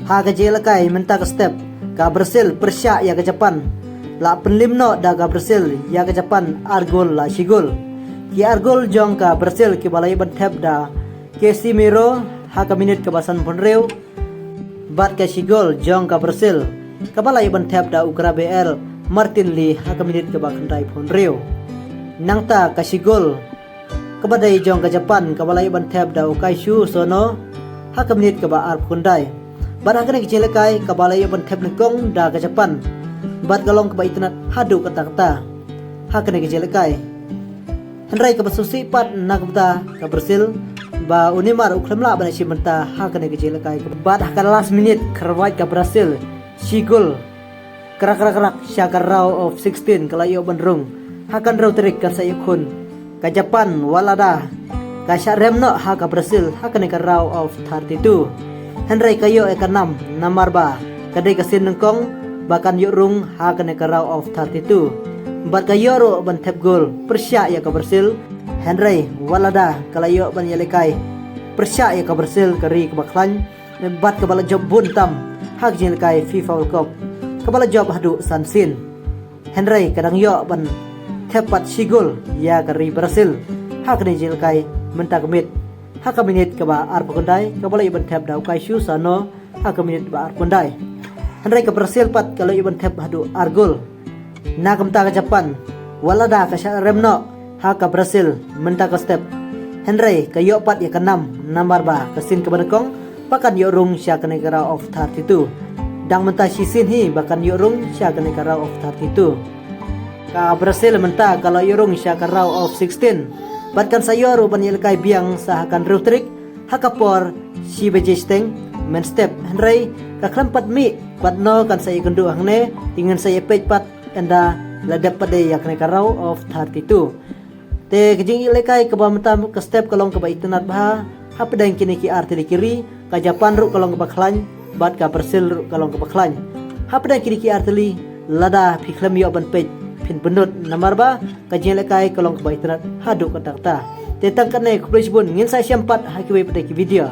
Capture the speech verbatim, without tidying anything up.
Ha ka jingïalehkai mynta ka step, ka Brazil pyrshah ïa ka Japan. La pynlim noh da ka Brazil ïa ka Japan ar gol la shi gol. Ki ar gol jong ka Brazil kiba la ïoh ban thep da Casemiro ha ka minit kaba sanphew hynriew, bad ka shi gol jong ka Brazil kaba la ïoh ban thep da u Gabriel Martinelli ha ka minit kaba khyndaiphew hynriew. Nangta ka shi gol kaba dei jong ka Japan kaba la ïoh ban thep da u Kaishu Sono ha ka minit kaba arphew khyndai. Bad ha kane ka jingïalehkai kaba la ïoh ban thep nyngkong da ka Japan, bad ka long kaba itynnad haduh katta katta ha kane ka jingïalehkai. Hynrei kaba sngewsih pat na ka bynta ka Brazil, ba u Neymar u khlem lah ban ïashim bynta ha kane ka jingïalehkai. Bad ha ka last minute kharwait ka Brazil shi gol krak krak krak sha ka round of sixteen, ka la ïoh ban rung ha ka hynriew tarik kan sa ïoh khun ka Japan, wat lada ka shah rem noh ha ka Brazil ha kane ka round of thirty-two. Hynrei ka ïoh ïa ka nam namar ba ka dei ka sien nyngkong ba kan ïoh rung ha kane ka round of thirty-two. Bad ka ïoh ruh ban thep gol pyrshah ïa ka Brazil. Hynrei wat lada ka la ïoh ban ïalehkai pyrshah ïa ka Brazil, ka ri kaba khlaiñ, bad kaba la jop bun tam ha ka jingïalehkai FIFA World Cup, kaba la jop haduh san sien. Hynrei ka dang ïoh ban thep pat shi gol ïa ka ri Brazil ha kane ka jingïalehkai mynta ka miet, ha ka minit kaba arphew khyndai kaba la ïoh ban thep da u Kaishu Sono ha ka minit ba arphew khyndai. Hynrei ka Brazil pat ka la ïoh ban thep haduh ar gol na ka bynta ka Japan, wat lada ka shah rem noh ha ka Brazil mynta ka step. Hynrei ka ïoh pat ïa ka nam namar ba ka sien kaba nyngkong ba kan ïoh rung sha kane ka round of thirty-two. Dang mynta shi sien hi ba kan ïoh rung sha kane ka round of thirty-two. Ka Brazil mynta ka la ïoh rung sha ka round of sixteen, bad kan sa ïoh ruh ban ïalehkai biang sa ha ka hynriew tarik ha ka por shi baje shiteng mynstep. Hynrei ka khlem pat mih pat no kan sa ïakynduh hangne, te ngin sa ïapeit pat ynda la dep pat de ïa kane ka round of thirty-two. Te ka jingïalehkai kaba mynta ka step ka long kaba itynnad bha hapdeng kine ki ar tylli ki ri. Ka Japan ruh ka long kaba khlaiñ, bad ka Brazil ruh ka long kaba khlaiñ. Hapdeng kine ki ar tylli, lada phi khlem ïoh ban peit, phin bynnud namar ba ka jingïalehkai ka long kaba itynnad haduh katta katta. Te tang katne, khublei shibun, ngin sa ïashem pat ha kiwei pat de ki video.